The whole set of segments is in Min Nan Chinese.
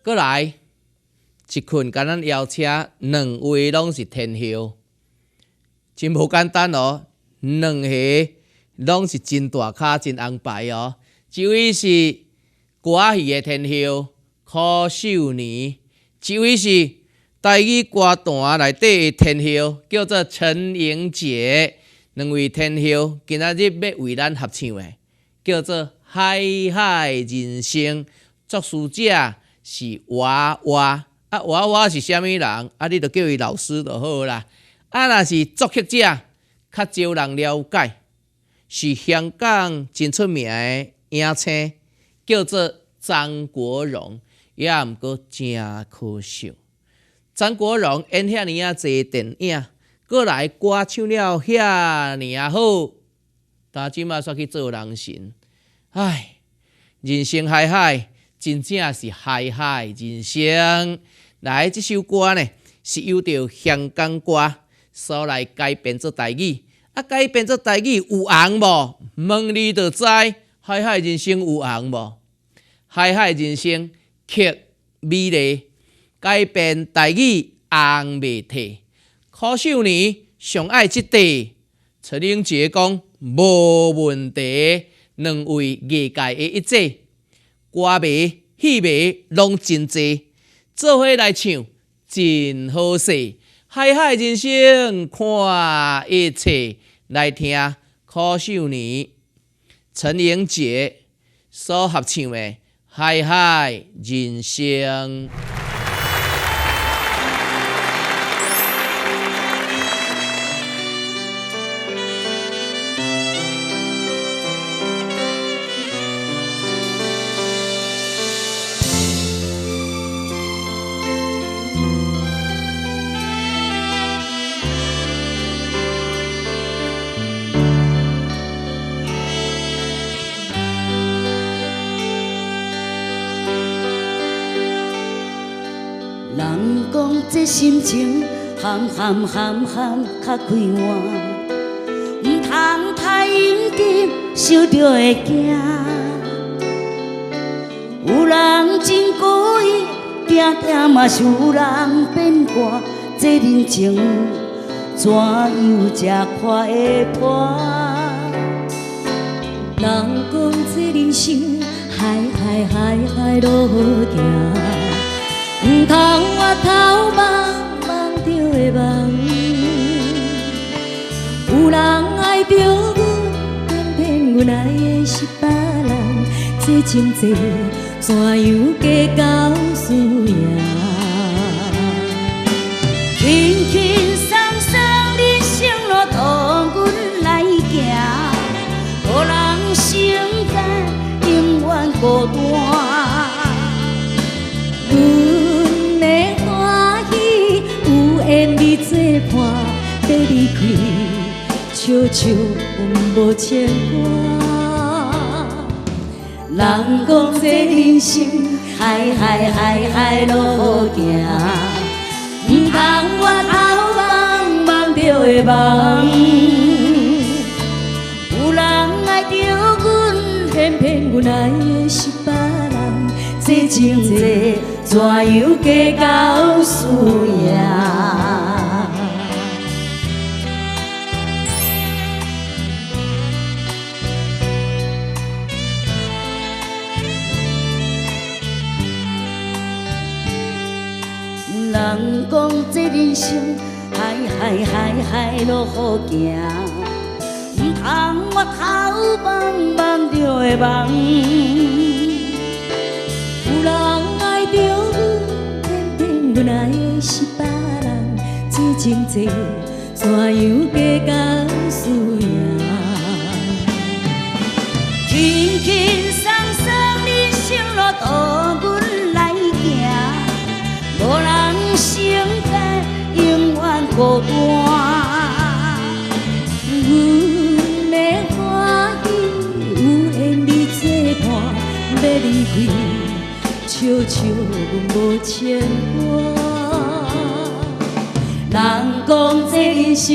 閣來一群共咱邀請兩位攏是天后，真無簡單哦。兩個攏是真大咖、真紅牌哦。一位是歌仔戲的天后柯秀年，一位是台語歌壇內底的天后，叫做陳盈潔。兩位天后今仔日欲為咱合唱的，叫做《海海人生》，作詞者是娃娃。啊，娃娃是啥物人？啊，你就叫伊老師就好啦。啊，若是作曲者，較少人了解，是香港真出名的影星，叫做張國榮，也毋過誠可惜。張國榮演遐爾仔濟電影，閣來歌唱了遐爾仔好，但這馬煞去做人神。唉，人生海海，真正是海海人生。來，這首歌呢，是由著香港歌所來改編做台語。啊，改編做台語有紅無？問你就知。海海人生有紅無？海海人生曲美麗，改編台語紅袂退。柯秀年上愛這塊，陳盈潔講無問題。兩位藝界的一姐，歌迷、戲迷攏真濟，做伙來唱真好勢。海海人生看一切，來聽柯秀年、陳盈潔所合唱的《海海人生》。人講這心情含含含含較快活，毋通太認真，想著會驚。有人真故意，定定嘛是有人變卦，這人情怎樣才看會破？人講這人生海海海海路行，毋通回頭望，望著會茫。有人愛著阮，偏偏阮愛的是別人，這情債怎樣計較輸贏？輕輕鬆鬆人生路予阮來行，無人成甘永遠孤單。阮的歡喜有緣你做伴，欲離開，笑笑阮無牽掛。人講這人生海海海海路行，毋通回頭望，望著會茫。有人愛著阮，偏偏阮愛的是別人，這情債怎樣計較輸贏？人講這人生海海海海路好行，毋通回頭望，望著會茫。有人愛著阮，偏偏阮愛的是別人，這情債怎樣計較輸贏？輕輕鬆鬆人生路予阮來行，無人成甘永遠孤單。阮的歡喜有緣你做伴，欲離開，笑笑阮無牽掛。人講這人生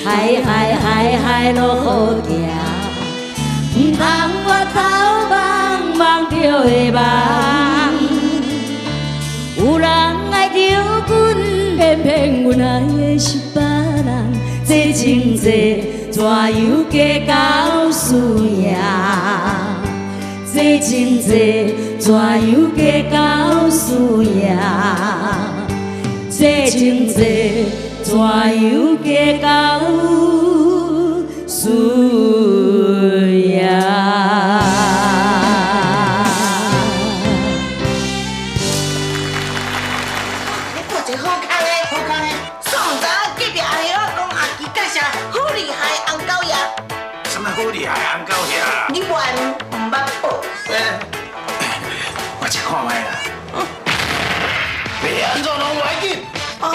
海海海海路好行，毋通回頭望，望著會茫。這情債怎樣計較輸贏？這情債怎樣計較輸贏？這情債怎樣計較輸贏？你做一個好康的，好康的。煞毋知影隔壁阿兄仔講阿基介紹好厲害的紅狗爺。什麼好厲害紅狗爺？你原毋捌報？我食看覓啦。欲按怎攏無要緊。哦。